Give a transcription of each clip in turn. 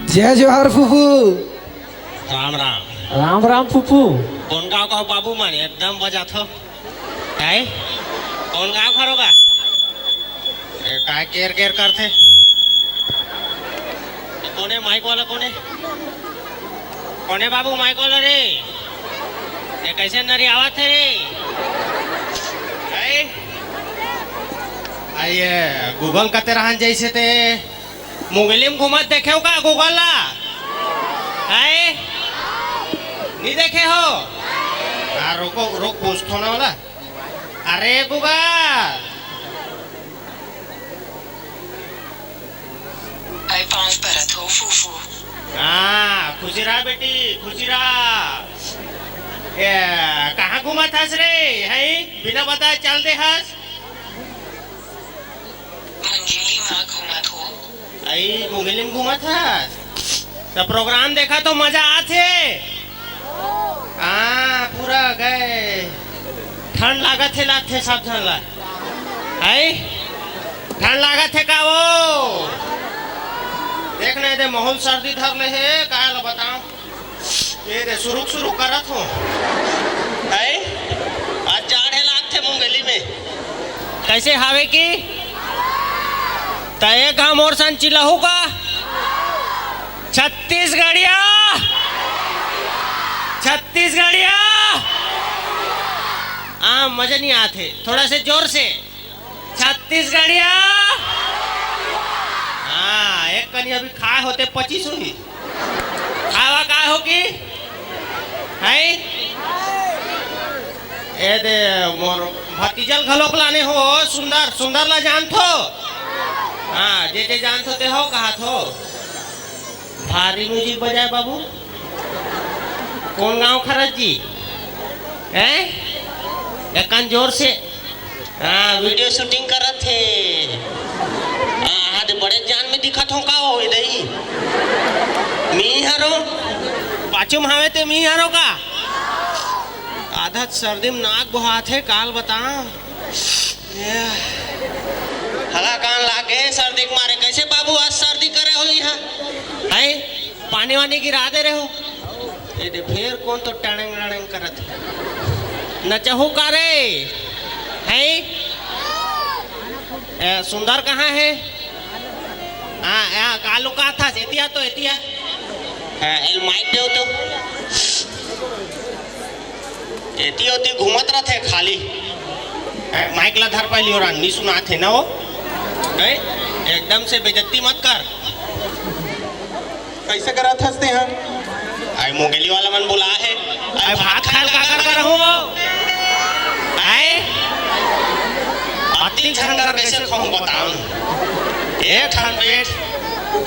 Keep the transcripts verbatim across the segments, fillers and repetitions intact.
जय जोहार फूफू। राम राम। राम राम फूफू। कोन गांव का हो बाबू मन, एकदम बजाथो? हैं? कोन गांव का हो गा? ए, काय केर केर करथे? ए, कोने माइक वाला कोने? कोने बाबू माइक वाला रे? ए, कैसे नरियावत हे रे? हैं? आ, ये Google कते रहन जैसे ते मुंगेली में घूमत देखे हो का Google ला? हैं? नहीं देखे हो? हाँ, रुको, रुक, पूछथो ना वाला। अरे Google। आई पाँव परत हो फूफू। हाँ, खुशी रहा बेटी, खुशी रहा। ए, कहाँ घूमत हस रे? हैं? बिना बताए चल दे हस? मुंगेली मा घूमत हो। आई, मुंगेली में घूमत हस? त program देखा तो मजा आथे। हाँ, पूरा गए। ठंड लागत हे, लागथे सब झन ला। हैं? ठंड लागत हे का वो? देख नहीं दे, माहौल सर्दी धर ले हे, काय ला बताओ? ये दे, सुरुक सुरुक करत हो। हैं? आज जाड़ हे लागथे मुंगेली में। कैसे हावे की? त एक घांव मोर सन चिल्लाहू का? छत्तीसगढ़िया, छत्तीसगढ़िया। हाँ, मजा नहीं आथे, थोड़ा से जोर से। छत्तीसगढ़िया। हाँ, एक कनी अभी खाए होते पच्चीस होही। खावा का हो की? हैं? ए दे, मोर भतीजल घलोक लाने हो, सुंदर, सुंदर ला जानथो? हाँ, जे जे जानथो ते हो, कहाथो। भारी music बजाए बाबू। कोन गांव खरत जी? हैं? एकन जोर से। हाँ, video shooting करत हे। हाँ, हाँ, ते बड़े जान में दिखत हो का हो, ए दई? मी हरो? पाछू में हावे ते मी हरो का? आधा सर्दी में नाक बोहात हे, काल बता। ए, हला कान लागे सर्दी के मारे। कैसे बाबू आज सर्दी करे हो इहाँ? हैं? पानी वानी गिरा दे रहे हो? ए दे, फेर कोन तो टड़ंग रड़ंग करत हे। नचहू का रे? हैं? ए, सुंदर कहाँ हे? हाँ, हाँ, कालू का था? एतिया तो, एतिया। हाँ, एल माइक दे तो। एती ओती घूमत रथे खाली। ए, माइक ला धर पाइली और नी सुनात हे ना वो। हैं? एकदम से बेइज्जती मत कर। कैसे करत हस ते ह? आई मुंगेली वाला मन बुला हे। आई भात खाए ल काकर कर हो? आई अति झंगर कैसे खाऊं बताओ? एक ठन पेट।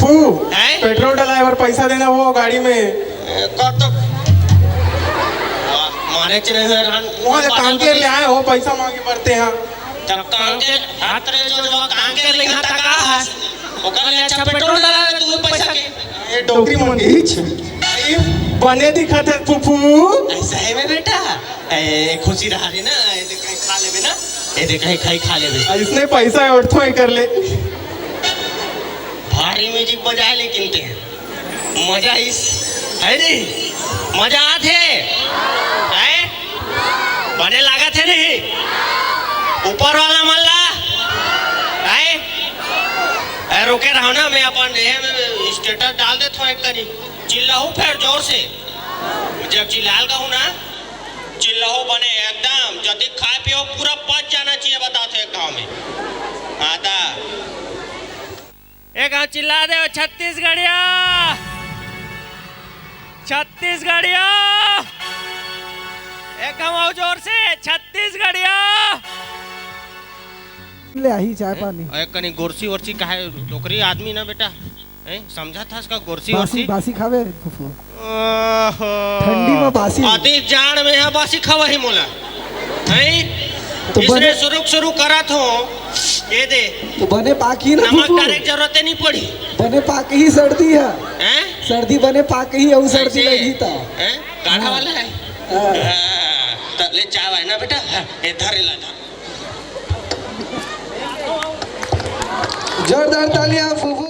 फू, हैं? पेट्रोल डलाए बर पैसा देना वो गाड़ी में। ए, कर तो। वाह, मारे चले हुए रहन। वहाँ ले कांकेर ले आए हो, पैसा मांगे मरते हैं। तब कांकेर, हाथ रे जो, जो कांकेर ले यहाँ तक आ है, ओकर ले अच्छा पेट्रोल डला दे तू पैसा के। ए, डोकरी मन के हिच। बने दिखत है फूफू। ऐसा है बे बेटा। ए, खुशी रहा रे ना, ए, दे कहीं खा लेबे ना। ए, दे कहीं खाई खा लेबे। इसने पैसा है, उठो ही कर ले। भारी music बजाए लेकिन ते। मजा इस, है नी? मजा आत हे? हैं? बने लागत हे नी? ऊपर वाला मन ला? हैं? ए, रुके रहो ना, मैं अपन एहे में status डाल देत हूँ एक कनी। चिल्लाहू फेर जोर से। जब चिल्लाल कहूँ ना, चिल्लाहू बने एकदम, जदी खाए पियो पूरा पच जाना चाहिए, बताओ तो एक घाव में। हाँ, ता। एक घाव चिल्ला दे, छत्तीसगढ़िया, छत्तीसगढ़िया, एक घाव जोर से, छत्तीसगढ़िया। ले आही चाय पानी। ए, कनी गोरसी वोरसी काहे, डोकरी आदमी ना बेटा, हैं? समझत हस का गोरसी बासी, वोरसी? बासी खावे फूफू। ओहो। ठंडी में बासी। अति जाड़ में यहाँ बासी खवाही मोला। हैं? तो इसने बने शुरू, शुरू करत हो। ये दे। तो बने पाकी ना नमक फूफू। डाले के जरूरत नहीं पड़ी। बने पाकी ही सर्दी है। हैं? सर्दी बने पाकी ही, अउ सर्दी ऐसे? लगी था। हैं? गाढ़ा हाँ। वाला है? हाँ। हाँ, तो ले चाय है ना बेटा? हाँ, ये धर ला, धर। जोरदार तालियां फूफू।